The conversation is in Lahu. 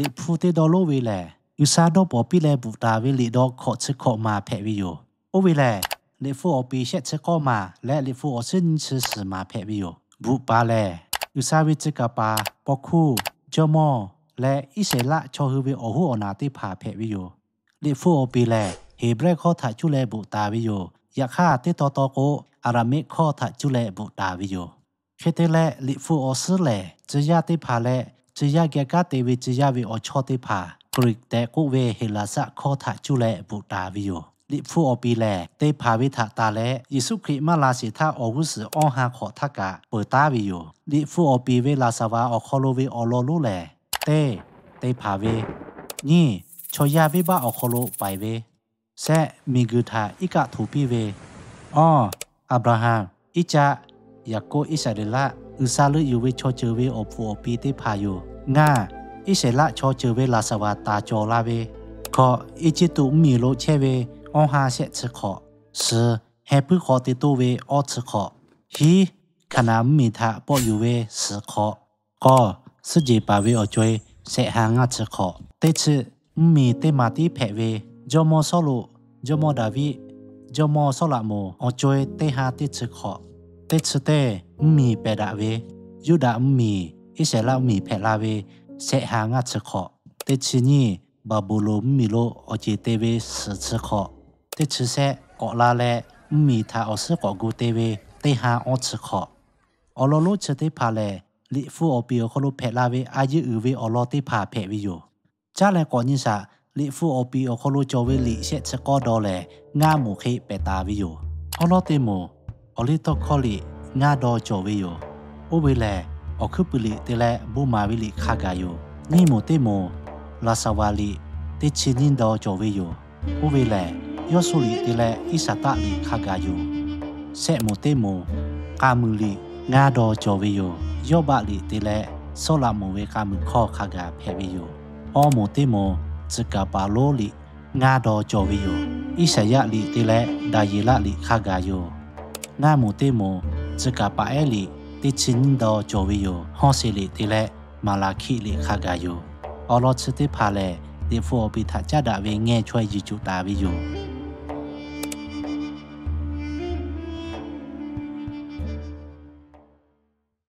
Liꞈ hpu teˇ dawˇ lonˉ ve lehˬ, G'uiˬsha dawˇ pawˍ piˇ leh bvuhꞈ taˍ ve liꞈ daw hkawꞈ chi hkawꞈ maˬ hpehꞈ ve yoˬ. Oˇ ve lehˬ, Liꞈ hpu awˬ piˍ shehˆ chi k'awˇ maˬ leh Liꞈ hpu awˬ suhˉ nyiˇ chi suhˍ maˬ hpehꞈ ve yoˬ. Bvuhꞈ paˍ lehˬ, G'uiˬsha ve tcuh kaˍ paˍ, paw hkuˇ, jawˇmawˇ, leh Iˉsaˍreˍlaˆ chaw hui ve awˬ hoˉ awˬ naˍ teˇ hpaˍ hpehꞈ ve yoˬ. Liꞈ hpu awˬ piˍ lehˬ, Heˍbrehˇ hkawˇ htaꞈ cuˇ leh bvuhꞈ taˍ ve yoˬ. Yaꞈ hk'aˇ, teˇ taw taw k'o, Aˍraˍmiˆ hkawˇ htaꞈ cuˇ leh bvuhꞈ taˍ ve yoˬ. Hk'e te leh, Liꞈ hpu awˬ suhˉ lehˬ, tcuh yaˇ teˇ hpaˍ leh tcuh yaˇ geh kanˉ te ve tcuh yaˇ ve awˬ chawˇ teˇ hpaˍ, Hkiˍriˍ tehꞈ k'oˆ ve Heˍlaˍsaˆ hkawˇ htaꞈ cuˇ leh bvuhꞈ taˍ ve yoˬ. Liꞈ hpu awˬ piˍ lehˬ, te hpanˍ ve htaꞈ tanˬ leh Yeˍsuˆ Hkriꞈ maˇ la sheˍ htaˇ awˬ g'uˇ suhˍ awˇ ha hk'awꞈ htaˇ kaꞈ peuˬ taˉ ve yoˬ. Liꞈ hpu awˬ piˍ ve laˍsaˍvaˍ awˬ hk'aw lo ve awˬ lawn lonˉ lehˬ, teˇ, te hpanˍ ve, nyiˇ, chaw yaˇ venˇbaˆ awˬ hk'aw lo paiˍ ve, shehˆ, miˬguiˬ htaꞈ iˉ kaˆ htoꞈ piˇ ve, awˇ, Aˍbraˍhanˍ, Iˉcaˆ, Yaˍkoˆ, Iˉsaˍreˍlaˆ, G'uiˬsha leuˆ yuˬ ve chaw ceuˬ ve awˬ hpu awˬ pi teˇ hpaˍ yoˬ. Ngaˇ, Iˉsaˍreˍlaˆ chaw ceuˬ ve laˍsaˍvaˍ taˍ cawˬ la ve. Hkawꞈ, Eˇjiˇtuꞈ mvuhˇmiˬ lo chehˇ ve awˇ ha shehˆ chi hk'awꞈ. Suhˍ, heh puiˉ hk'aw te toˇ ve awˇ chi hk'awꞈ. Hiˉ, Hkaˍnanˍ mvuhˇmiˬ htaꞈ pawˆ yuˬ ve suhˍ hk'awꞈ. K'awˇ, suhˆ jeˬ paˍ ve awˬ co-e shehˆ ha ngaˇ chi hk'awꞈ. Teˇ chi, mvuhˇmiˬ teˇ maˬ tiˉ hpehꞈ ve, jawˇmawˇ Sawˉluꞈ, jawˇmawˇ Daˍviˆ, jawˇmawˇ Sawˉlaꞈmonˍ awˬ co-e teˇ ha teˇ chi hk'awꞈ. Teˇ chi teˇ, mvuhˇmiˬ pehˬ daꞈ ve, Yuˇdaꞈ mvuhˇmiˬ, Iˉsaˍreˍlaˆ mvuhˇmiˬ hpehꞈ la ve shehˆ ha ngaˇ chi hk'awꞈ. Teˇ chi nyiˇ, Baˍbuˍlonˍ mvuhˇmiˬ lo awˬ ceˬ te ve suhˍ chi hk'awꞈ. Teˇ chi shehˆ, k'awꞈ la leh mvuhˇmiˬ htaꞈ awˬ suhˉ k'awꞈ gu te ve teˇ ha awˇ chi hk'awꞈ. Awˬ lawn lonˉ chi teˇ hpaˍ lehˬ, Liꞈ hpu awˬ piˍ awˬ hk'aw lo hpehꞈ la ve a yeˇ uiˍ ve awˬ lawn teˇ hpaˍ hpehꞈ ve yoˬ. Caˉ leh k'awꞈ nyi shaꞈ, Liꞈ hpu awˬ piˍ awˬ hk'aw lo cawˬ ve liꞈ shehˆ chi k'awˇ dawˇ lehˬ, ngaˇ moˍ hk'e pehˬ taˍ ve yoˬ. Awˉ lawˉ teˇ moˍ, awˬliˇtawˇhkawˇ liꞈ ngaˇ dawˇ cawˬ ve yoˬ. Oˇ ve lehˬ, awˬ hkuiˉ puiˍ liꞈ te leh bon maˍ ve liꞈ hk'a gaˬ yoˬ. Nyiˇ moˍ teˇ moˍ, Laˍsaˍvaˍ liꞈ teˇ chi nyiˇ dawˇ cawˬ ve yoˬ. Oˇ ve lehˬ, Yawˇsuˆ liꞈ te leh Iˉsaˍtaˆ liꞈ hk'a gaˬ yoˬ. Shehˆ moˍ teˇ moˍ, K'a muiˬ liꞈ ngaˇ dawˇ cawˬ ve yoˬ. Yawˇbaˆ liꞈ te leh Sawˉlaꞈmonˍ ve k'a muiˬ hkawˇ hk'a gaˬ hpehꞈ ve yoˬ. Awˇ moˍ teˇ moˍ, tcuh kaˍ paˍ lonˉ liꞈ ngaˇ dawˇ cawˬ ve yoˬ. Iˉsaˍyaˆ liꞈ te leh Daˍyeˍlaˆ liꞈ hk'a gaˬ yoˬ. Ngaˇ moˍ teˇ moˍ, tcuh kaˍ paˍ ehˉ liꞈ teˇ chi nyiˇ dawˇ cawˬ ve yoˬ. Hawˇseˍ liꞈ te leh Maˍlaˍhkiˆ liꞈ hk'a gaˬ yoˬ. Awˬ lawn chi teˇ hpaˍ lehˬ, Liꞈ hpu awˬ piˍ htaꞈ caˉ daꞈ ve ngeh chaweh yuˬ cuˬ taˍ ve yoˬ.